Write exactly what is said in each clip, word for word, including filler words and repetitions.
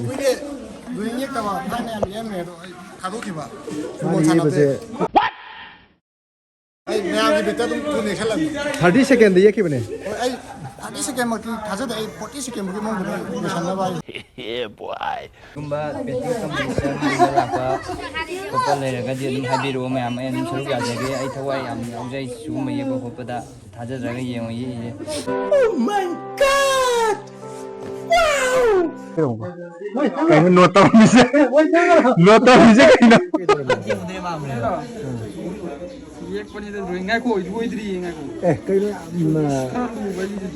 ꯑꯩꯈꯣꯏꯒꯤ ꯗ꯭ꯔꯣꯌꯤꯡ ꯌꯦꯛꯇꯕ ꯊꯥꯏꯅ ꯌꯥꯝ ꯌꯦꯛꯑꯝꯃꯦ, ꯑꯗꯣ ꯑꯩ ꯊꯥꯗꯣꯛꯈꯤꯕ꯫ ꯃꯥꯅ ꯐꯨꯠꯕꯣꯜ ꯁꯥꯟꯅꯕꯁꯦ ꯌꯦꯛꯄꯁꯦ ꯑꯩ ꯃꯌꯥꯝꯒꯤ ꯕꯤꯠꯇ ꯑꯗꯨꯝ ꯊꯨꯅ ꯌꯦꯛꯁꯜꯂꯝꯃꯤ꯫ Thirty second ꯌꯦꯛꯈꯤꯕꯅꯦ꯫ ꯍꯣꯏ, ꯑꯩ ꯊꯥꯔꯇꯤ ꯁꯦꯀꯦꯟꯃꯛꯇꯤ ꯊꯥꯖꯗꯦ, ꯑꯩ ꯐꯣꯔꯇꯤ ꯁꯦꯀꯦꯟꯕꯨꯛꯀꯤ ꯃꯅꯨꯡꯗ ꯂꯣꯏꯁꯟꯅꯕ ꯍꯥꯏ꯫ ꯀꯨꯝꯕ painting competition ꯒꯨꯝꯕ ꯂꯥꯛꯄ ꯈꯣꯠꯄ ꯂꯩꯔꯒꯗꯤ ꯑꯗꯨꯝ ꯍꯥꯏꯕꯤꯔꯛꯑꯣ ꯃꯌꯥꯝ, ꯑꯩ ꯑꯗꯨꯝ ꯁꯔꯨꯛ ꯌꯥꯖꯒꯦ꯫ ꯑꯩ ꯊꯋꯥꯏ ꯌꯥꯝ ꯌꯥꯎꯖꯩ ꯁꯤꯒꯨꯝꯕ ꯌꯦꯛꯄ ꯈꯣꯠꯄꯗ, ꯊꯥꯖꯗ꯭ꯔꯒ ꯌꯦꯡꯉꯣ ꯌꯦꯛꯏꯁꯦ꯫ ꯀꯩꯅꯣ ꯅꯣꯠ ꯇꯧꯔꯝꯃꯤꯁꯦ? ꯅꯣꯠ ꯇꯧꯔꯝꯃꯤꯁꯦ ꯀꯩꯅꯣ? ꯌꯦꯛꯄꯅꯤꯗ ꯗ꯭ꯔꯣꯌꯤꯡ꯫ ꯉꯥꯏꯈꯣ, ꯂꯣꯏꯗ꯭ꯔꯤꯌꯦ, ꯉꯥꯏꯈꯣ꯫ ꯑꯦ, ꯀꯩꯅꯣ ꯌꯥꯝꯅ ꯈꯔ ꯂꯨꯕ ꯑꯩꯒꯤꯗꯤ꯫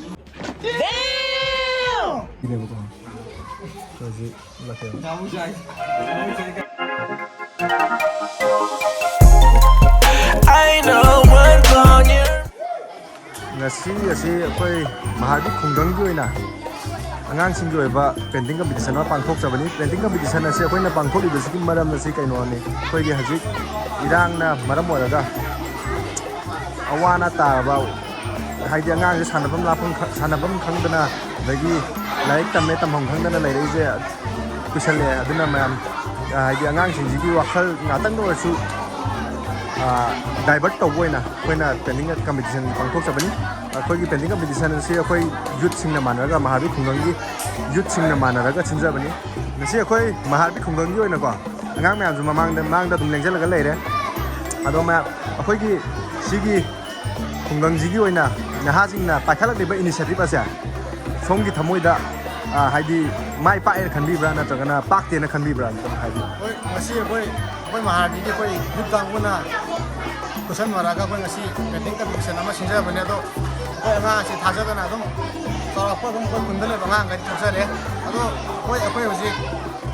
ꯁꯤꯅꯦꯕꯀꯣ꯫ ꯍꯧꯖꯤꯛ ꯂꯥꯛꯀꯦ꯫ ꯉꯁꯤ ꯑꯁꯤ ꯑꯩꯈꯣꯏ ꯃꯍꯥꯕꯤꯔ ꯈꯨꯡꯒꯪꯒꯤ ꯑꯣꯏꯅ ꯑꯉꯥꯡꯁꯤꯡꯒꯤ ꯑꯣꯏꯕ painting competition ꯑꯃ ꯄꯥꯡꯊꯣꯛꯆꯕꯅꯤ꯫ Painting competition ꯑꯁꯤ ꯑꯩꯈꯣꯏꯅ ꯄꯥꯡꯊꯣꯛꯂꯤꯕꯁꯤꯒꯤ ꯃꯔꯝ ꯑꯁꯤ ꯀꯩꯅꯣꯅꯤ? ꯑꯩꯈꯣꯏꯒꯤ ꯍꯧꯖꯤꯛ ꯏꯔꯥꯡꯅ ꯃꯔꯝ ꯑꯣꯏꯔꯒ ꯑꯋꯥ ꯑꯅꯥ ꯇꯥꯔꯕ, ꯍꯥꯏꯗꯤ ꯑꯉꯥꯡꯁꯦ ꯁꯥꯟꯅꯐꯝ ꯂꯥꯛꯐꯝ ꯈ-, ꯁꯥꯟꯅꯐꯝ ꯈꯪꯗꯅ, ꯑꯗꯒꯤ ꯂꯥꯏꯔꯤꯛ ꯇꯝꯃꯦ ꯇꯝꯐꯝ ꯈꯪꯗꯅ ꯂꯩꯔꯛꯏꯁꯦ ꯀꯨꯏꯁꯜꯂꯛꯑꯦ꯫ ꯑꯗꯨꯅ ꯃꯌꯥꯝ, ꯑ, ꯍꯥꯏꯗꯤ ꯑꯉꯥꯡꯁꯤꯡꯁꯤꯒꯤ ꯋꯥꯈꯜ ꯉꯥꯛꯇꯪꯗ ꯑꯣꯏꯔꯁꯨ, ꯑ, divert ꯇꯧꯕ ꯑꯣꯏꯅ ꯑꯩꯈꯣꯏꯅ painting competition ꯄꯥꯡꯊꯣꯛꯆꯕꯅꯤ꯫ ꯑꯩꯈꯣꯏꯒꯤ painting competition ꯑꯁꯤ ꯑꯩꯈꯣꯏ youthꯁꯤꯡꯅ ꯃꯥꯟꯅꯔꯒ, ꯃꯍꯥꯕꯤꯔ ꯈꯨꯡꯒꯪꯒꯤ youthꯁꯤꯡꯅ ꯃꯥꯟꯅꯔꯒ ꯁꯤꯟꯖꯕꯅꯤ꯫ ꯉꯁꯤ ꯑꯩꯈꯣꯏ ꯃꯍꯥꯕꯤꯔ ꯈꯨꯡꯒꯪꯒꯤ ꯑꯣꯏꯅꯀꯣ, ꯑꯉꯥꯡ ꯃꯌꯥꯝꯁꯨ ꯃꯃꯥꯡꯗ, ꯃꯥꯡꯗ ꯑꯗꯨꯝ ꯂꯦꯡꯁꯤꯜꯂꯒ ꯂꯩꯔꯦ꯫ ꯑꯗꯣ ꯃꯌꯥꯝ, ꯑꯩꯈꯣꯏꯒꯤ ꯁꯤꯒꯤ ꯈꯨꯡꯒꯪꯁꯤꯒꯤ ꯑꯣꯏꯅ ꯅꯍꯥꯁꯤꯡꯅ ꯄꯥꯏꯈꯠꯂꯛꯂꯤꯕ initiative ꯑꯁꯦ ꯁꯣꯝꯒꯤ ꯊꯃꯣꯏꯗ, ꯑ, ꯍꯥꯏꯗꯤ ꯃꯥꯏ ꯄꯥꯛꯑꯦꯅ ꯈꯟꯕꯤꯕ꯭ꯔꯥ ꯅꯠꯇ꯭ꯔꯒꯅ ꯄꯥꯛꯇꯦꯅ ꯈꯟꯕꯤꯕ꯭ꯔꯥ? ꯑꯝꯇꯪ ꯍꯥꯏꯕꯤꯌꯨ꯫ ꯍꯣꯏ, ꯉꯁꯤ ꯑꯩꯈꯣꯏ, ꯑꯩꯈꯣꯏ ꯃꯍꯥꯕꯤꯔꯒꯤ ꯑꯩꯈꯣꯏ youth ꯀꯥꯡꯕꯨꯅ ꯈꯨꯠꯁꯝꯅꯔꯒ ꯑꯩꯈꯣꯏ ꯉꯁꯤ painting competition ꯑꯃ ꯁꯤꯟꯖꯕꯅꯦ꯫ ꯑꯗꯣ ꯑꯩꯈꯣꯏ ꯑꯉꯥꯡ ꯑꯁꯤ ꯊꯥꯖꯗꯅ ꯑꯗꯨꯝ ꯆꯥꯎꯔꯥꯛꯄ ꯑꯗꯨꯝ ꯑꯩꯈꯣꯏ ꯈꯨꯟꯗ ꯂꯩꯕ ꯑꯉꯥꯡꯈꯩ ꯊꯣꯛꯆꯔꯦ꯫ ꯑꯗꯣ ꯍꯣꯏ, ꯑꯩꯈꯣꯏ ꯍꯧꯖꯤꯛ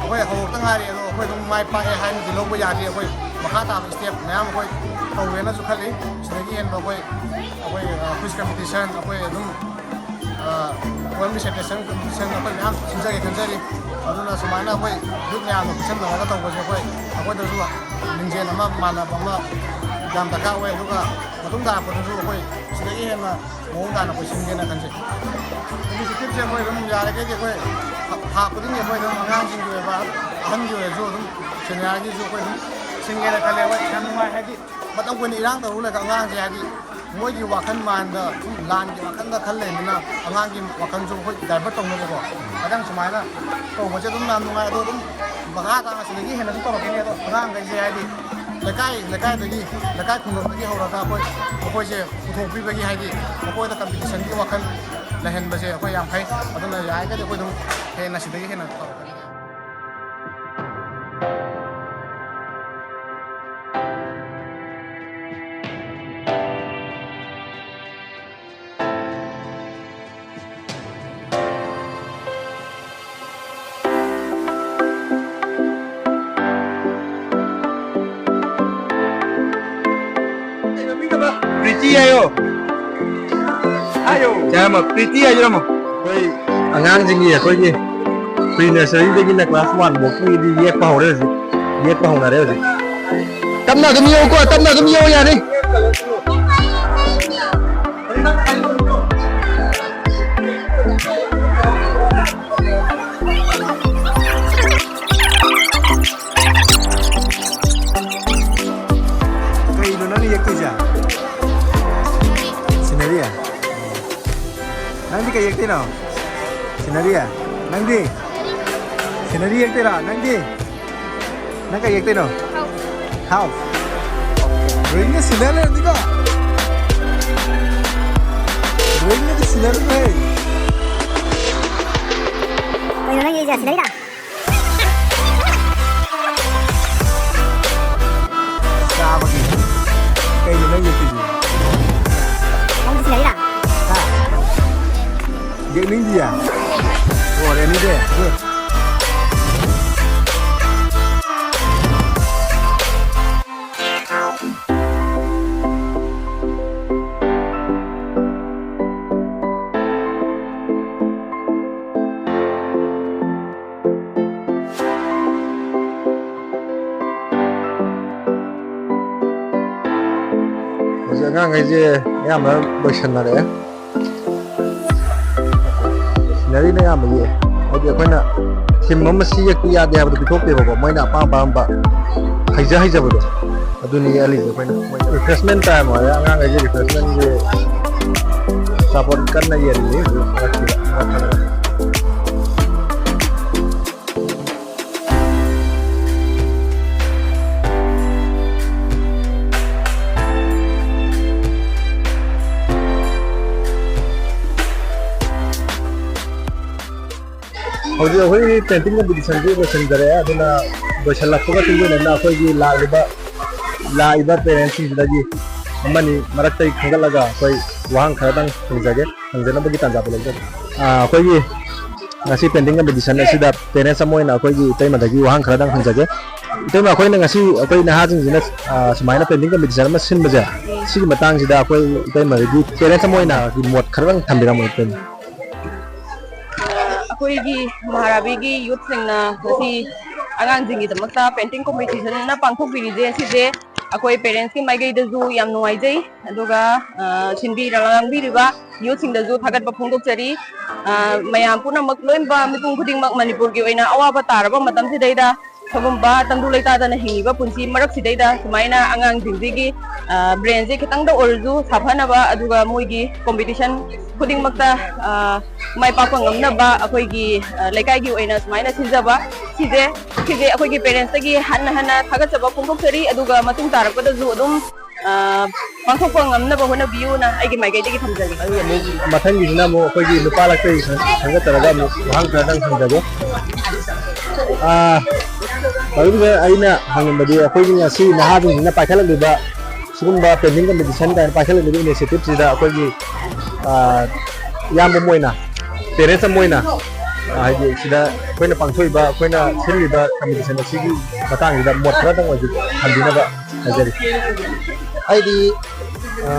ꯑꯩꯈꯣꯏ ꯍꯧꯔꯛꯇ ꯉꯥꯏꯔꯤ, ꯑꯗꯣ ꯑꯩꯈꯣꯏ ꯑꯗꯨꯝ ꯃꯥꯏ ꯄꯥꯛꯑꯦ ꯍꯥꯏꯅꯗꯤ ꯂꯧꯕ ꯌꯥꯗ꯭ꯔꯤ꯫ ꯑꯩꯈꯣꯏ ꯃꯈꯥ ꯇꯥꯕ step ꯃꯌꯥꯝ ꯑꯩꯈꯣꯏ ꯇꯧꯒꯦꯅꯁꯨ ꯈꯜꯂꯤ꯫ ꯁꯤꯗꯒꯤ ꯍꯦꯟꯕ ꯑꯩꯈꯣꯏ, ꯑꯩꯈꯣꯏ, ꯑ, quiz competition, ꯑꯩꯈꯣꯏ ꯑꯗꯨꯝ, ꯑ, poem recitation competition ꯑꯩꯈꯣꯏ ꯃꯌꯥꯝ ꯁꯤꯟꯖꯒꯦ ꯈꯟꯖꯔꯤ꯫ ꯑꯗꯨꯅ ꯁꯨꯃꯥꯏꯅ ꯑꯩꯈꯣꯏ youth ꯃꯌꯥꯝꯅ ꯄꯨꯟꯁꯤꯟꯅꯔꯒ ꯇꯧꯕꯁꯦ ꯑꯩꯈꯣꯏ, ꯑꯩꯈꯣꯏꯗꯁꯨ ꯂꯤꯡꯖꯦꯜ ꯑꯃ, ꯃꯥꯟꯅꯕ ꯑꯃ ꯌꯥꯝ ꯗꯔꯀꯥꯔ ꯑꯣꯏ꯫ ꯑꯗꯨꯒ ꯃꯇꯨꯡ ꯇꯥꯔꯛꯄꯗꯁꯨ ꯑꯩꯈꯣꯏ ꯁꯤꯗꯒꯤ ꯍꯦꯟꯅ ꯃꯑꯣꯡ ꯇꯥꯅ ꯑꯩꯈꯣꯏ ꯁꯤꯟꯒꯦꯅ ꯈꯟꯖꯩ꯫ Initiativeꯁꯦ ꯑꯩꯈꯣꯏ ꯑꯗꯨꯝ ꯌꯥꯔꯤꯈꯩꯗꯤ ꯑꯩꯈꯣꯏ ꯊꯥ ꯈꯨꯗꯤꯡꯒꯤ ꯑꯩꯈꯣꯏ ꯑꯗꯨꯝ ꯑꯉꯥꯡꯁꯤꯡꯒꯤ ꯑꯣꯏꯕ, ꯑꯍꯟꯒꯤ ꯑꯣꯏꯔꯁꯨ, ꯑꯗꯨꯝ ꯁꯦꯅꯤꯌꯔꯒꯤꯁꯨ ꯑꯩꯈꯣꯏ ꯑꯗꯨꯝ ꯁꯤꯟꯒꯦꯅ ꯈꯜꯂꯦ꯫ ꯍꯣꯏ, ꯌꯥꯝ ꯅꯨꯡꯉꯥꯏ, ꯍꯥꯏꯗꯤ ꯃꯇꯝ ꯀꯨꯏꯅ ꯏꯔꯥꯡ ꯇꯧꯔꯨ ꯂꯩꯔꯒ ꯑꯉꯥꯡꯁꯦ, ꯍꯥꯏꯗꯤ ꯃꯣꯏꯒꯤ ꯋꯥꯈꯜ ꯃꯥꯏꯟꯗ ꯁꯨꯝ ꯂꯥꯟꯒꯤ ꯋꯥꯈꯜꯗ ꯈꯜ ꯂꯩꯕꯅꯤꯅ, ꯑꯉꯥꯡꯒꯤ ꯋꯥꯈꯜꯁꯨ ꯑꯩꯈꯣꯏ ꯗꯥꯏꯚꯔꯠ ꯇꯧꯅꯕꯀꯣ꯫ ꯑꯗꯨꯝ ꯁꯨꯃꯥꯏꯅ ꯇꯧꯕꯁꯦ ꯑꯗꯨꯝ ꯌꯥꯝ ꯅꯨꯡꯉꯥꯏ꯫ ꯑꯗꯣ ꯑꯗꯨꯝ ꯃꯈꯥ ꯇꯥꯅ ꯁꯤꯗꯒꯤ ꯍꯦꯟꯅꯁꯨ ꯇꯧꯔꯛꯀꯅꯤ꯫ ꯑꯗꯣ ꯑꯉꯥꯡꯈꯩꯁꯦ, ꯍꯥꯏꯗꯤ ꯂꯩꯀꯥꯏ ꯂꯩꯀꯥꯏꯗꯒꯤ, ꯂꯩꯀꯥꯏ ꯈꯨꯡꯒꯪꯗꯒꯤ ꯍꯧꯔꯒ ꯑꯩꯈꯣꯏ, ꯑꯩꯈꯣꯏꯁꯦ ꯄꯨꯊꯣꯛꯄꯤꯕꯒꯤ, ꯍꯥꯏꯗꯤ ꯃꯈꯣꯏꯗ ꯀꯝꯄꯤꯇꯤꯁꯟꯒꯤ ꯋꯥꯈꯜ ꯂꯩꯍꯟꯕꯁꯦ ꯑꯩꯈꯣꯏ ꯌꯥꯝ ꯐꯩ꯫ ꯑꯗꯨꯅ ꯌꯥꯔꯤꯈꯩꯗꯤ ꯑꯩꯈꯣꯏ ꯑꯗꯨꯝ ꯍꯦꯟꯅ ꯁꯤꯗꯒꯤ ꯍꯦꯟꯅ ꯇꯧꯔꯛꯀꯅꯤ꯫ ꯄ꯭ꯔꯤꯇꯤ ꯍꯥꯏꯌꯣ꯫ ꯍꯥꯏꯌꯣ꯫ ꯀꯩ ꯍꯥꯏꯔꯝꯃꯣ? ꯄ꯭ꯔꯤꯇꯤ ꯍꯥꯏꯖꯔꯝꯃꯣ꯫ ꯑꯩꯈꯣꯏ ꯑꯉꯥꯡꯁꯤꯡꯒꯤ, ꯑꯩꯈꯣꯏꯒꯤ ꯄ꯭ꯔꯤ ꯅꯔꯁꯔꯤꯗꯒꯤꯅ ꯀ꯭ꯂꯥꯁ ꯋꯥꯟ ꯐꯥꯎꯀꯤꯗꯤ ꯌꯦꯛꯄ ꯍꯧꯔꯦ ꯍꯧꯖꯤꯛ꯫ ꯌꯦꯛꯄ ꯍꯧꯅꯔꯦ ꯍꯧꯖꯤꯛ꯫ ꯇꯞꯅ ꯑꯗꯨꯝ ꯌꯦꯛꯎꯀꯣ, ꯇꯞꯅ ꯑꯗꯨꯝ ꯌꯦꯛꯎ, ꯌꯥꯅꯤ꯫ ꯀꯩꯅꯣ ꯅꯪꯅ ꯌꯦꯛꯇꯣꯏꯁꯦ? ꯁꯤꯅꯔꯤ? ꯅꯪꯗꯤ ꯀꯩ ꯌꯦꯛꯇꯣꯏꯅꯣ? ꯁꯤꯅꯔꯤ? ꯅꯪꯗꯤ? ꯁꯤꯅꯔꯤ ꯌꯦꯛꯇꯣꯏꯔꯣ? ꯅꯪꯗꯤ? ꯅꯪ ꯀꯩ ꯌꯦꯛꯇꯣꯏꯅꯣ? ꯍꯥꯎ꯫ ꯗ꯭ꯔꯣꯌꯤꯡꯗ ꯁꯤꯅꯔ ꯂꯩꯔꯗꯤꯀꯣ꯫ ꯗ꯭ꯔꯣꯌꯤꯡꯗꯗꯤ ꯁꯤꯅꯔ ꯂꯩ꯫ ꯀꯩꯅꯣ ꯅꯪ ꯌꯦꯛꯏꯁꯦ? ꯁꯤꯅꯔꯤꯔꯥ? ꯆꯥꯕꯒꯤ꯫ ꯀꯩꯅꯣ ꯅꯪ ꯌꯦꯛꯇꯣꯏꯁꯦ? ꯅꯪꯁꯨ ꯁꯤꯟꯅꯔꯤꯔꯥ? ꯍꯥ? ꯌꯦꯛꯅꯤꯡꯗꯤꯌꯦ? ꯑꯣ, ꯔꯦꯅꯤꯗꯤ? Good. ꯍꯧꯖꯤꯛ ꯑꯉꯥꯡꯈꯩꯁꯦ ꯑꯌꯥꯝꯕ ꯂꯣꯏꯁꯟꯅꯔꯛꯑꯦ꯫ ꯁꯤꯅꯔꯤꯅ ꯑꯌꯥꯝꯕ ꯌꯦꯛꯑꯦ꯫ ꯑꯩꯈꯣꯏꯅ ꯊꯤꯝ ꯑꯃ ꯁꯤ ꯌꯦꯛꯄ ꯌꯥꯗꯦ ꯍꯥꯏꯕꯗꯣ ꯄꯤꯊꯣꯛꯇꯦꯕꯀꯣ, ꯃꯣꯏꯅ ꯑꯄꯥꯝ ꯑꯄꯥꯝꯕ ꯍꯩꯖ ꯍꯩꯖꯕꯗꯣ ꯑꯗꯨꯅꯤ ꯌꯦꯛꯍꯜꯂꯤꯁꯦ ꯑꯩꯈꯣꯏꯅ꯫ ꯔꯤꯐ꯭ꯔꯦꯁꯃꯦꯟ ꯇꯥꯏꯝ ꯑꯣꯏꯔꯦ, ꯑꯉꯥꯡꯈꯩꯒꯤ ꯔꯤꯐ꯭ꯔꯦꯁꯃꯦꯟꯒꯤ ꯑꯆꯥꯄꯣꯠ ꯀꯟꯅ ꯌꯦꯜꯂꯤ ꯍꯧꯖꯤꯛ ꯃꯔꯛꯁꯤꯗ꯫ ꯍꯧꯖꯤꯛ ꯑꯩꯈꯣꯏꯒꯤ ꯄꯦꯟꯇꯤꯡ ꯀꯝꯄꯤꯇꯤꯁꯟꯁꯤ ꯂꯣꯏꯁꯤꯟꯖꯔꯛꯑꯦ꯫ ꯑꯗꯨꯅ ꯂꯣꯏꯁꯤꯜꯂꯛꯄꯒ ꯇꯨꯡ ꯏꯟꯅ ꯑꯩꯈꯣꯏꯒꯤ ꯂꯥꯛꯂꯤꯕ, ꯂꯥꯛꯏꯕ ꯄꯦꯔꯦꯟꯁꯁꯤꯡꯁꯤꯗꯒꯤ ꯑꯃꯅꯤ ꯃꯔꯛꯇꯒꯤ ꯈꯟꯒꯠꯂꯒ ꯑꯩꯈꯣꯏ ꯋꯥꯍꯪ ꯈꯔꯗꯪ ꯍꯪꯖꯒꯦ, ꯍꯪꯖꯅꯕꯒꯤ ꯇꯥꯟꯖꯥꯗꯣ ꯂꯧꯖꯒꯦ꯫ ꯑꯥ, ꯑꯩꯈꯣꯏꯒꯤ ꯉꯁꯤ ꯄꯦꯟꯇꯤꯡ ꯀꯝꯄꯤꯇꯤꯁꯟ ꯑꯁꯤꯗ ꯄꯦꯔꯦꯟꯁ ꯑꯃ ꯑꯣꯏꯅ ꯑꯩꯈꯣꯏꯒꯤ ꯏꯇꯩꯃꯗꯒꯤ ꯋꯥꯍꯪ ꯈꯔꯗꯪ ꯍꯪꯖꯒꯦ꯫ ꯏꯇꯩꯃ, ꯑꯩꯈꯣꯏꯅ ꯉꯁꯤ ꯑꯩꯈꯣꯏ ꯅꯍꯥꯁꯤꯡꯁꯤꯅ, ꯑꯥ, ꯁꯨꯃꯥꯏꯅ ꯄꯦꯟꯇꯤꯡ ꯀꯝꯄꯤꯇꯤꯁꯟ ꯑꯃ ꯁꯤꯟꯕꯁꯦ, ꯁꯤꯒꯤ ꯃꯇꯥꯡꯁꯤꯗ ꯑꯩꯈꯣꯏ ꯏꯇꯩꯃꯗꯒꯤ ꯄꯦꯔꯦꯟꯁ ꯑꯃ ꯑꯣꯏꯅ ꯃꯣꯠ ꯈꯔꯗꯪ ꯊꯝꯕꯤꯔꯝꯃꯣ, ꯏꯇꯩꯃ꯫ ꯑꯩꯈꯣꯏꯒꯤ ꯃꯍꯥꯔꯥꯕꯤꯒꯤ ꯌꯨꯠꯁꯤꯡꯅ ꯉꯁꯤ ꯑꯉꯥꯡꯁꯤꯡꯒꯤꯗꯃꯛꯇ ꯄꯦꯟꯇꯤꯡ ꯀꯣꯝꯄꯤꯇꯤꯁꯟ ꯑꯃ ꯄꯥꯡꯊꯣꯛꯄꯤꯔꯤꯁꯦ, ꯁꯤꯁꯦ ꯑꯩꯈꯣꯏ ꯄꯦꯔꯦꯟꯁꯀꯤ ꯃꯥꯏꯀꯩꯗꯁꯨ ꯌꯥꯝ ꯅꯨꯡꯉꯥꯏꯖꯩ꯫ ꯑꯗꯨꯒ, ꯑ, ꯁꯤꯟꯕꯤ ꯂꯥꯡꯕꯤꯔꯤꯕ ꯌꯨꯠꯁꯤꯡꯗꯁꯨ ꯊꯥꯒꯠꯄ ꯐꯣꯡꯗꯣꯛꯆꯔꯤ꯫ ꯑ, ꯃꯌꯥꯝ ꯄꯨꯝꯅꯃꯛ, ꯂꯣꯏꯅꯃꯛ, ꯃꯤꯄꯨꯝ ꯈꯨꯗꯤꯡꯃꯛ ꯃꯅꯤꯄꯨꯔꯒꯤ ꯑꯣꯏꯅ ꯑꯋꯥꯕ ꯇꯥꯔꯕ ꯃꯇꯝꯁꯤꯗꯩꯗ ꯁꯤꯒꯨꯝꯕ ꯇꯪꯗꯨ ꯂꯩꯇꯥꯗꯅ ꯍꯤꯡꯉꯤꯕ ꯄꯨꯟꯁꯤ ꯃꯔꯛꯁꯤꯗꯩꯗ ꯁꯨꯃꯥꯏꯅ ꯑꯉꯥꯡꯁꯤꯡꯁꯤꯒꯤ, ꯑ, ꯕ꯭ꯔꯦꯟꯁꯦ ꯈꯤꯇꯪꯗ ꯑꯣꯏꯔꯁꯨ ꯁꯥꯐꯅꯕ, ꯑꯗꯨꯒ ꯃꯣꯏꯒꯤ ꯀꯣꯝꯄꯤꯇꯤꯁꯟ ꯈꯨꯗꯤꯡꯃꯛꯇ, ꯑ, ꯃꯥꯏ ꯄꯥꯛꯄ ꯉꯝꯅꯕ ꯑꯩꯈꯣꯏꯒꯤ, ꯑ, ꯂꯩꯀꯥꯏꯒꯤ ꯑꯣꯏꯅ ꯁꯨꯃꯥꯏꯅ ꯁꯤꯟꯖꯕ ꯁꯤꯁꯦ, ꯁꯤꯁꯦ ꯑꯩꯈꯣꯏꯒꯤ ꯄꯦꯔꯦꯟꯁꯇꯒꯤ ꯍꯟꯅ ꯍꯟꯅ ꯊꯥꯒꯠꯆꯕ ꯐꯣꯡꯗꯣꯛꯆꯔꯤ꯫ ꯑꯗꯨꯒ ꯃꯇꯨꯡ ꯇꯥꯔꯛꯄꯗꯁꯨ ꯑꯗꯨꯝ, ꯑ, ꯄꯥꯡꯊꯣꯛꯄ ꯉꯝꯅꯕ ꯍꯣꯠꯅꯕꯤꯌꯨꯅ ꯑꯩꯒꯤ ꯃꯥꯏꯀꯩꯗꯒꯤ ꯊꯝꯖꯒꯦ꯫ ꯑꯗꯨꯒ ꯑꯃꯨꯛ ꯃꯊꯪꯒꯤꯁꯤꯅ ꯑꯃꯨꯛ ꯑꯩꯈꯣꯏꯒꯤ ꯅꯨꯄꯥ ꯂꯥꯛꯄꯒꯤ ꯈꯟꯒꯠꯆꯔꯒ ꯑꯃꯨꯛ ꯋꯥꯍꯪ ꯈꯔꯗꯪ ꯍꯪꯖꯒꯦ꯫ ꯑꯥ, ꯃꯔꯨꯞꯁꯦ, ꯑꯩꯅ ꯍꯪꯅꯤꯡꯕꯗꯤ ꯑꯩꯈꯣꯏꯒꯤ ꯉꯁꯤ ꯅꯍꯥꯁꯤꯡꯁꯤꯅ ꯄꯥꯏꯈꯠꯂꯛꯂꯤꯕ ꯁꯤꯒꯨꯝꯕ ꯄꯦꯟꯇꯤꯡ ꯀꯝꯄꯤꯇꯤꯁꯟ ꯀꯥꯏꯅ ꯄꯥꯏꯈꯠꯂꯛꯂꯤꯕ ꯏꯅꯤꯁꯤꯌꯦꯇꯤꯞꯁꯤꯗ ꯑꯩꯈꯣꯏꯒꯤ, ꯑꯥ, ꯏꯌꯥꯝꯕ ꯑꯃ ꯑꯣꯏꯅ, ꯄꯦꯔꯦꯟꯁ ꯑꯃ ꯑꯣꯏꯅ, ꯑꯥ, ꯍꯥꯏꯗꯤ ꯁꯤꯗ ꯑꯩꯈꯣꯏꯅ ꯄꯥꯡꯊꯣꯛꯏꯕ, ꯑꯩꯈꯣꯏꯅ ꯁꯤꯜꯂꯤꯕ ꯀꯝꯄꯤꯇꯤꯁꯟ ꯑꯁꯤꯒꯤ ꯃꯇꯥꯡꯁꯤꯗ ꯃꯣꯠ ꯈꯔꯗꯪ ꯑꯣꯏꯁꯨ ꯊꯝꯕꯤꯅꯕ ꯍꯥꯏꯖꯔꯤ꯫ ꯑꯩꯗꯤ, ꯑ,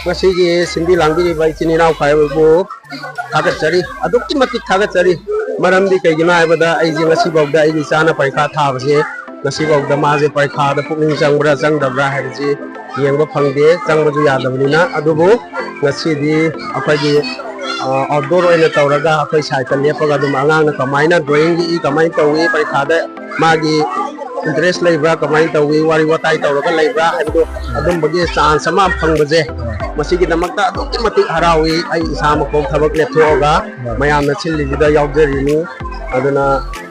ꯉꯁꯤꯒꯤ ꯁꯤꯟꯕꯤ ꯂꯥꯡꯕꯤꯔꯤꯕ ꯏꯆꯤꯟ ꯏꯅꯥꯎ ꯈꯥꯏꯕꯕꯨ ꯊꯥꯒꯠꯆꯔꯤ, ꯑꯗꯨꯛꯀꯤ ꯃꯇꯤꯛ ꯊꯥꯒꯠꯆꯔꯤ꯫ ꯃꯔꯝꯗꯤ ꯀꯩꯒꯤꯅꯣ ꯍꯥꯏꯕꯗ ꯑꯩꯁꯦ ꯉꯁꯤꯐꯥꯎꯗ ꯑꯩꯒꯤ ꯏꯆꯥꯅ ꯄꯔꯤꯈꯥ ꯊꯥꯕꯁꯦ, ꯉꯁꯤꯐꯥꯎꯗ ꯃꯥꯁꯦ ꯄꯔꯤꯈꯥꯗ ꯄꯨꯛꯅꯤꯡ ꯆꯪꯕ꯭ꯔꯥ ꯆꯪꯗꯕ꯭ꯔꯥ ꯍꯥꯏꯕꯁꯤ ꯌꯦꯡꯕ ꯐꯪꯗꯦ, ꯆꯪꯕꯁꯨ ꯌꯥꯗꯕꯅꯤꯅ꯫ ꯑꯗꯨꯕꯨ ꯉꯁꯤꯗꯤ ꯑꯩꯈꯣꯏꯒꯤ ꯑꯥꯎꯠꯗꯣꯔ ꯑꯣꯏꯅ ꯇꯧꯔꯒ ꯑꯩꯈꯣꯏ ꯁꯥꯏꯠꯇ ꯂꯦꯞꯄꯒ ꯑꯗꯨꯝ ꯑꯉꯥꯡꯅ ꯀꯃꯥꯏꯅ ꯗ꯭ꯔꯣꯌꯤꯡ ꯌꯦꯛꯏ, ꯀꯃꯥꯏꯅ ꯇꯧꯏ, ꯄꯔꯤꯈꯥꯗ ꯃꯥꯒꯤ ꯏꯟꯇꯔꯦꯁ ꯂꯩꯕ꯭ꯔꯥ, ꯀꯃꯥꯏꯅ ꯇꯧꯏ, ꯋꯥꯔꯤ ꯋꯥꯇꯥꯏ ꯇꯧꯔꯒ ꯂꯩꯕ꯭ꯔꯥ ꯍꯥꯏꯕꯗꯣ, ꯑꯗꯨꯝꯕꯒꯤ ꯆꯥꯟꯁ ꯑꯃ ꯐꯪꯕꯁꯦ, ꯃꯁꯤꯒꯤꯗꯃꯛꯇ ꯑꯗꯨꯛꯀꯤ ꯃꯇꯤꯛ ꯍꯔꯥꯎꯏ꯫ ꯑꯩ ꯏꯁꯥꯃꯛꯐꯥꯎ ꯊꯕꯛ ꯂꯦꯞꯊꯣꯛꯑꯒ ꯃꯌꯥꯝꯅ ꯁꯤꯜꯂꯤꯁꯤꯗ ꯌꯥꯎꯖꯔꯤꯅꯤ꯫ ꯑꯗꯨꯅ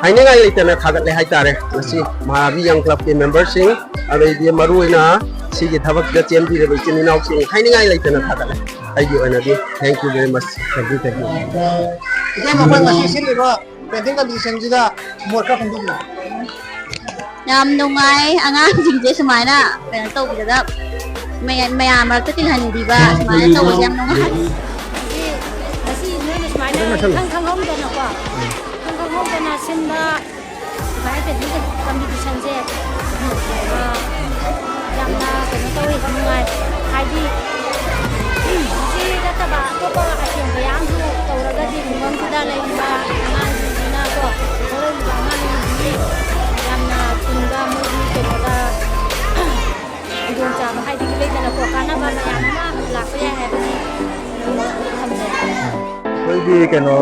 ꯍꯥꯏꯅꯤꯡꯉꯥꯏ ꯂꯩꯇꯅ ꯊꯥꯒꯠꯂꯦ ꯍꯥꯏꯇꯥꯔꯦ꯫ ꯉꯁꯤ ꯃꯍꯥꯕꯤꯔ ꯌꯪ ꯀ꯭ꯂꯕꯀꯤ ꯃꯦꯝꯕꯔꯁꯤꯡ, ꯑꯗꯩꯗꯤ ꯃꯔꯨꯑꯣꯏꯅ ꯁꯤꯒꯤ ꯊꯕꯛꯁꯤꯗ ꯆꯦꯟꯕꯤꯔꯕ ꯏꯆꯤꯟ ꯏꯅꯥꯎꯁꯤꯡ ꯍꯥꯏꯅꯤꯡꯉꯥꯏ ꯂꯩꯇꯅ ꯊꯥꯒꯠꯂꯦ꯫ ꯑꯩꯒꯤ ꯑꯣꯏꯅꯗꯤ thank you very much꯫ Thank you, thank you꯫ ꯏꯆꯦ, ꯃꯈꯣꯏ ꯉꯁꯤ ꯁꯤꯜꯂꯤꯕ painting competition ꯁꯤꯗ ꯃꯣꯠ ꯈꯔ ꯐꯣꯡꯗꯣꯛꯄꯤꯌꯨ꯫ ꯌꯥꯝ ꯅꯨꯡꯉꯥꯏ ꯑꯉꯥꯡꯁꯤꯡꯁꯦ ꯁꯨꯃꯥꯏꯅ ꯀꯩꯅꯣ ꯇꯧꯕꯤꯔꯒ ꯃꯌꯥꯝ ꯃꯌꯥꯝ ꯃꯔꯛꯇ ꯇꯤꯜꯍꯟꯕꯤꯕ ꯁꯨꯃꯥꯏꯅ ꯇꯧꯕꯁꯦ ꯌꯥꯝ ꯅꯨꯡꯉꯥꯏ꯫ ꯉꯁꯤ ꯉꯁꯤ ꯅꯣꯏꯅ ꯁꯨꯃꯥꯏꯅ ꯏꯈꯪ ꯈꯪꯍꯧꯗꯅꯀꯣ, ꯏꯈꯪ ꯈꯪꯍꯧꯗꯅ ꯁꯤꯟꯕ ꯁꯨꯃꯥꯏꯅ painting competition ꯁꯦ, ꯑ, ꯌꯥꯝꯅ ꯀꯩꯅꯣ ꯇꯧꯋꯤ, ꯅꯨꯡꯉꯥꯏ꯫ ꯍꯥꯏꯗꯤ ꯁꯤ ꯅꯠꯇꯕ ꯑꯇꯣꯞꯄ item ꯀꯌꯥ ꯑꯃꯁꯨ ꯇꯧꯔꯒꯗꯤ ꯈꯨꯡꯒꯪꯁꯤꯗ ꯂꯩꯔꯤꯕ ꯑꯉꯥꯡꯁꯤꯡꯁꯤꯅꯀꯣ, ꯍꯧꯔꯛꯂꯤꯕ ꯑꯉꯥꯡꯁꯤꯡꯁꯤꯒꯤ ꯌꯥꯝꯅ ꯇꯨꯡꯗ ꯃꯣꯏꯒꯤ ꯀꯩꯅꯣꯗ ꯈꯨꯗꯣꯡꯆꯥꯕ ꯍꯥꯏꯗꯤ ꯂꯩꯗꯅꯀꯣ, ꯀꯥꯟꯅꯕ ꯃꯌꯥꯝ ꯑꯃ ꯂꯥꯛꯄ ꯌꯥꯏ ꯍꯥꯏꯕꯒꯤ ꯊꯝꯖꯩ꯫ ꯑꯩꯈꯣꯏꯒꯤ ꯀꯩꯅꯣ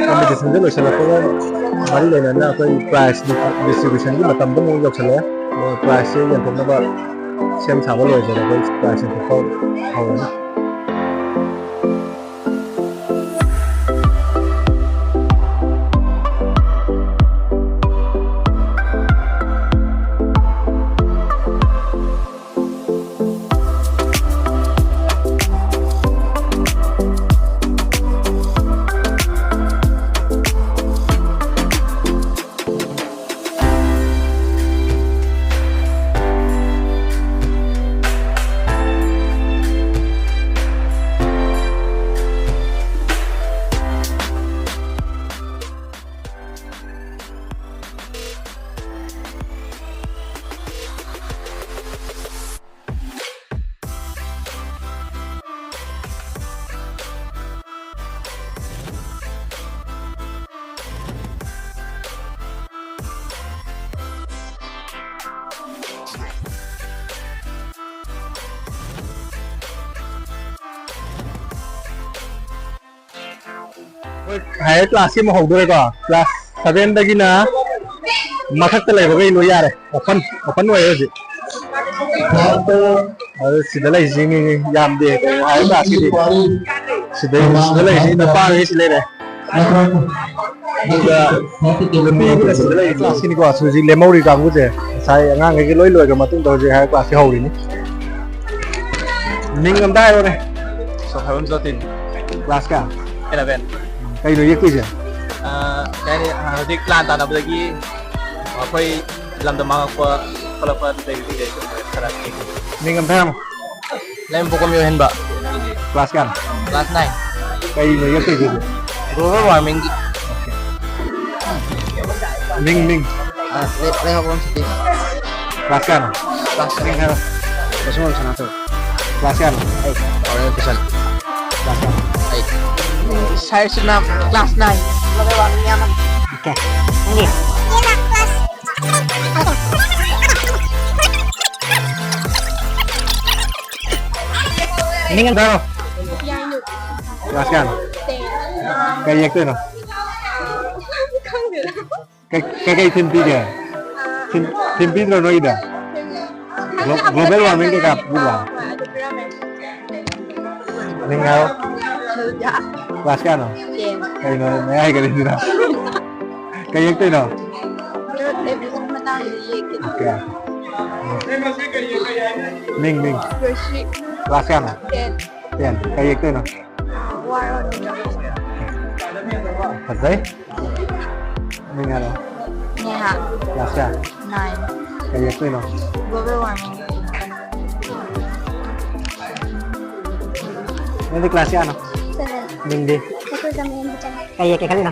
competition ꯁꯦ ꯂꯣꯏꯁꯤꯜꯂꯛꯄꯒ ꯃꯔꯤ ꯂꯩꯅꯅ ꯑꯩꯈꯣꯏ prize distribution ꯒꯤ ꯃꯇꯝꯗ ꯑꯃꯨꯛ ꯌꯧꯁꯤꯜꯂꯛꯑꯦ꯫ ꯑꯗꯣ prize ꯁꯦ ꯌꯦꯟꯊꯣꯛꯅꯕ ꯁꯦꯝ ꯁꯥꯕ ꯂꯣꯏꯕꯗ ꯑꯩꯈꯣꯏ prize ꯌꯦꯟꯊꯣꯛꯄ ꯍꯧꯔꯅꯤ꯫ ꯍꯥꯏꯌꯔ ꯀ꯭ꯂꯥꯁꯀꯤ ꯑꯃ ꯍꯧꯗꯣꯔꯦꯀꯣ꯫ ꯀ꯭ꯂꯥꯁ ꯁꯚꯦꯟꯗꯒꯤꯅ ꯃꯊꯛꯇ ꯂꯩꯕꯈꯩ ꯂꯣꯏ ꯌꯥꯔꯦ꯫ ꯑꯣꯄꯟ, ꯑꯣꯄꯟ ꯑꯣꯏꯔꯦ ꯍꯧꯖꯤꯛ꯫ ꯑꯗꯨ ꯁꯤꯗ ꯂꯩꯔꯤꯁꯤ ꯃꯤ ꯌꯥꯝꯗꯦ ꯀꯩꯅꯣ ꯍꯥꯏꯕ ꯀ꯭ꯂꯥꯁꯀꯤꯗꯤ꯫ ꯁꯤꯗ, ꯁꯤꯗ ꯂꯩꯔꯤꯁꯤ ꯅꯨꯄꯥꯈꯩ ꯁꯤ ꯂꯩꯔꯦ꯫ ꯑꯗꯨꯒ ꯅꯨꯄꯤꯒꯤꯅ ꯁꯤꯗ ꯂꯩꯔꯤ ꯀ꯭ꯂꯥꯁꯀꯤꯅꯤꯀꯣ꯫ ꯍꯧꯖꯤꯛ ꯂꯦꯝꯍꯧꯔꯤ ꯀꯥꯡꯕꯨꯁꯦ ꯉꯁꯥꯏ ꯑꯉꯥꯡꯈꯩꯒꯤ ꯂꯣꯏ ꯂꯣꯏꯈ꯭ꯔ ꯃꯇꯨꯡꯗ ꯍꯧꯖꯤꯛ ꯍꯥꯏꯌꯔ ꯀ꯭ꯂꯥꯁꯁꯤ ꯍꯧꯔꯤꯅꯤ꯫ ꯃꯤꯡ ꯑꯝꯇ ꯍꯥꯏꯔꯣꯅꯦ꯫ ꯁꯣꯐꯥꯕꯝ ꯖꯣꯇꯤꯟ꯫ ꯀ꯭ꯂꯥꯁ ꯀꯌꯥ? ꯑꯦꯂꯚꯦꯟ꯫ ꯀꯩꯅꯣ ꯌꯦꯛꯇꯣꯏꯁꯦ? ꯑꯥ, ꯀꯩ ꯍꯥꯏꯅꯤ, ꯑꯥ, ꯍꯧꯖꯤꯛ ꯂꯥꯟ ꯇꯥꯟꯅꯕꯗꯒꯤ ꯑꯩꯈꯣꯏ ꯂꯝꯗꯝ ꯃꯥꯡꯉꯛꯄ ꯈꯣꯠꯂꯛꯄ ꯑꯗꯨꯗꯒꯤ ꯈꯔ ꯌꯦꯛꯏ꯫ ꯃꯤꯡ ꯑꯝꯇ ꯍꯥꯏꯔꯝꯃꯣ꯫ ꯂꯩꯃꯄꯣꯛꯄꯝ ꯌꯣꯏꯍꯦꯟꯕ꯫ ꯀ꯭ꯂꯥꯁ ꯀꯌꯥꯅꯣ? Class nine. ꯀꯩꯅꯣ ꯌꯦꯛꯇꯣꯏꯁꯦ? ꯒ꯭ꯂꯣꯕꯦꯜ ꯋꯥꯔꯃꯤꯡꯒꯤ꯫ ꯃꯤꯡ, ꯃꯤꯡ꯫ ꯑꯥ, ꯂꯩ-, ꯂꯩꯃꯄꯣꯛꯄꯝ ꯁꯇꯤꯁ꯫ ꯀ꯭ꯂꯥꯁ ꯀꯌꯥꯅꯣ? ꯀ꯭ꯂꯥꯁ ꯃꯤꯡ ꯍꯥꯏꯔꯣ꯫ ꯀꯁꯨꯃꯟ ꯁꯅꯥꯇꯣ꯫ ꯀ꯭ꯂꯥꯁ ꯀꯌꯥꯅꯣ? ꯑꯩꯠ꯫ ꯑꯣꯔꯦꯟ ꯀꯤꯁꯟ꯫ ꯀ꯭ꯂꯥꯁ ꯀꯌꯥꯅꯣ? ꯑꯩꯠ꯫ ꯁꯥꯏ ꯁꯤꯅ ꯀ꯭ꯂꯥꯁ ꯅꯥꯏꯟ꯫ ꯑꯣꯀꯦ꯫ ꯅꯪꯗꯤ? ꯃꯤꯡ ꯑꯝꯇ ꯍꯥꯏꯔꯣ꯫ ꯀ꯭ꯂꯥꯁ ꯀꯌꯥꯅꯣ? ꯀꯩ ꯌꯦꯛꯇꯣꯏꯅꯣ? ꯈꯪꯗꯦꯗ꯫ ꯀꯩ-, ꯀꯩꯀꯩ ꯊꯤꯝ ꯄꯤꯒꯦ? ꯊꯤꯝ, ꯊꯤꯝ ꯄꯤꯗ꯭ꯔꯣ ꯅꯣꯏꯒꯤꯗꯤ? ꯒ꯭ꯂꯣ-, ꯒ꯭ꯂꯣꯕꯦꯜ ꯋꯥꯔꯃꯤꯡ ꯀꯩꯀꯥ ꯄꯤꯕ꯭ꯔꯣ? ꯍꯣꯏ, ꯑꯗꯨ ꯄꯤꯔꯝꯃꯦ꯫ ꯃꯤꯡ ꯍꯥꯏꯔꯣ꯫ ꯁꯤꯜꯚꯤꯌꯥ꯫ ꯀ꯭ꯂꯥꯁ ꯀꯌꯥꯅꯣ? ꯇꯦꯟ꯫ ꯀꯩꯅꯣ ꯃꯌꯥꯏ ꯀꯔꯤꯗꯨꯅ? ꯀꯩ ꯌꯦꯛꯇꯣꯏꯅꯣ? ꯑꯗꯣ ꯑꯦꯕꯤꯁꯤ ꯃꯇꯥꯡꯗ ꯌꯦꯛꯀꯦ꯫ ꯑꯣꯀꯦ꯫ ꯃꯤꯡ, ꯃꯤꯡ꯫ ꯔꯣꯁꯤ꯫ ꯀ꯭ꯂꯥꯁ ꯀꯌꯥꯅꯣ? ꯇꯦꯟ꯫ ꯇꯦꯟ꯫ ꯀꯩ ꯌꯦꯛꯇꯣꯏꯅꯣ? ꯑꯥ, ꯋꯥꯔꯣ ꯅꯠꯇ꯭ꯔꯣ? ꯐꯖꯩ꯫ ꯃꯤꯡ ꯍꯥꯏꯔꯣ꯫ ꯅꯦꯍꯥ꯫ ꯀ꯭ꯂꯥꯁ ꯀꯌꯥ? ꯅꯥꯏꯟ꯫ ꯀꯩ ꯌꯦꯛꯇꯣꯏꯅꯣ? Global warming. ꯅꯪꯗꯤ ꯀ꯭ꯂꯥꯁ ꯀꯌꯥꯅꯣ? ꯁꯚꯦꯟ꯫ ꯃꯤꯡꯗꯤ? ꯑꯩꯈꯣꯏ ꯀꯃꯦꯟ ꯆꯪꯉꯦ꯫ ꯀꯩ ꯌꯦꯛꯀꯦ ꯈꯜꯂꯤꯅꯣ?